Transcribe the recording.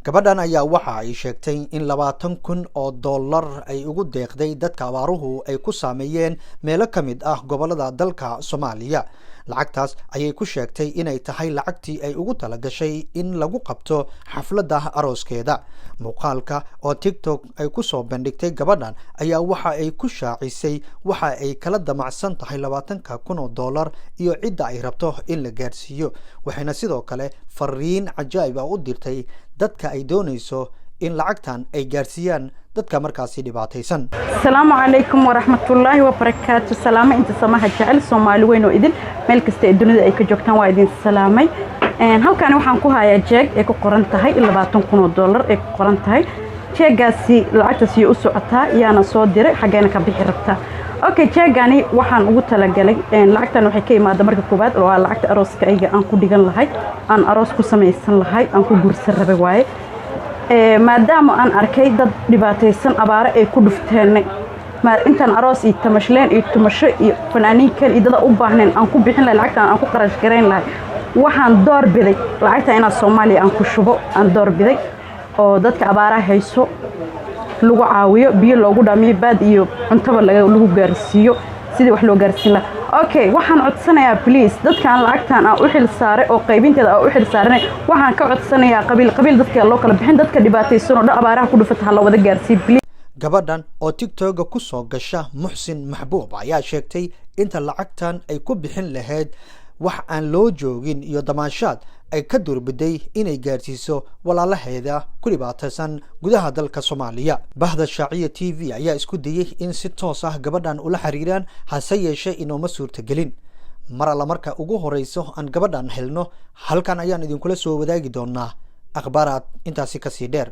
Gabadhan ayaa waxa ay sheegtay in $20,000 ay ugu deeqday dadka abaaruhu ay ku saameeyeen meelo ka mid ah gobolada dalka Soomaaliya. Lacagtaas ayay ku sheegtay inay tahay lacagtii ay ugu talagashay in lagu qabto xafladda arooskeeda. Muuqaalka oo TikTok ay ku soo bandhigtay gabadhan ayaa waxa ay ku shaacisay waxa ay kala damacsan tahay $20,000 iyo cidda ay rabto in la gaarsiiyo, waxayna sidoo kale fariin cajaa'ib ah u dirtay dadka ay doonayso in lacagtan ay gaarsiiyaan dadka markaasi dhibaataysan. Asalaamu calaykum waraxmatullaahi wabarakaatu. Salaamo inta samaha jecel, Soomaali weyn oo idin meel kasta ee dunida ay ka joogtaan, waa idin salaamay. Halkani waxaan ku hayaa jeeg ay ku qoran tahay $20,000 ay ku qoran tahay. Jeegaasi lacagtaasi u socotaa, yaana soo diray, xaggeena ka bixi rabtaa? Okay, jeegani waxaan ugu talagalay lacagtan waxay ka imaada marka koowaad waa lacagta arooska ayga aan ku dhigan lahay, aan aroos ku samaysan lahay, aan ku guursan rabay waaye. Maadaama aan arkay dad dhibaataysan, abaaro ay ku dhufteen, intaan aroos iyo tamashleen iyo tumasho iyo fanaaniinkan iyo dada u baahnayn aan ku bixin lahay lacagtan, aan ku qarash garayn lahay, waxaan door biday lacagta inaan Soomaaliya aan ku shubo. Aan door biday oo dadka abaaraha hayso lagu caawiyo, biyo loogu dhamiyo, baad iyo cuntaba lagu gaarsiiyo, sidii wax loo gaarsiin lahaa. Okay, waxaan codsanayaa please dadkaan lacagtan aan u xil saaray oo qaybinteeda aan u xil saaranay, waxaan ka codsanayaa qabiil qabiil dadka loo kala bixin, dadka dhibaataysan oo dhan abaaraha ku dhufata ha la wada gaarsiiyo please. Gabadhan oo TikToka ku soo gasha Muxsin Maxbuub ayaa sheegtay inta lacagtan ay ku bixin lahayd wax aan loo joogin iyo damaashaad, ay ka doorbiday inay gaarsiiso walaalaheeda ku dhibaataysan gudaha dalka Soomaaliya. Bahda Shaaciya TV ayaa isku dayey in si toos ah gabadhan ula xiriiraan, hase yeeshee inooma suurtagelin. Mar alla marka ugu horeyso aan gabadhan helno, halkan ayaan idinkula soo wadaagi doonaa akhbaaraad intaasi kasii dheer.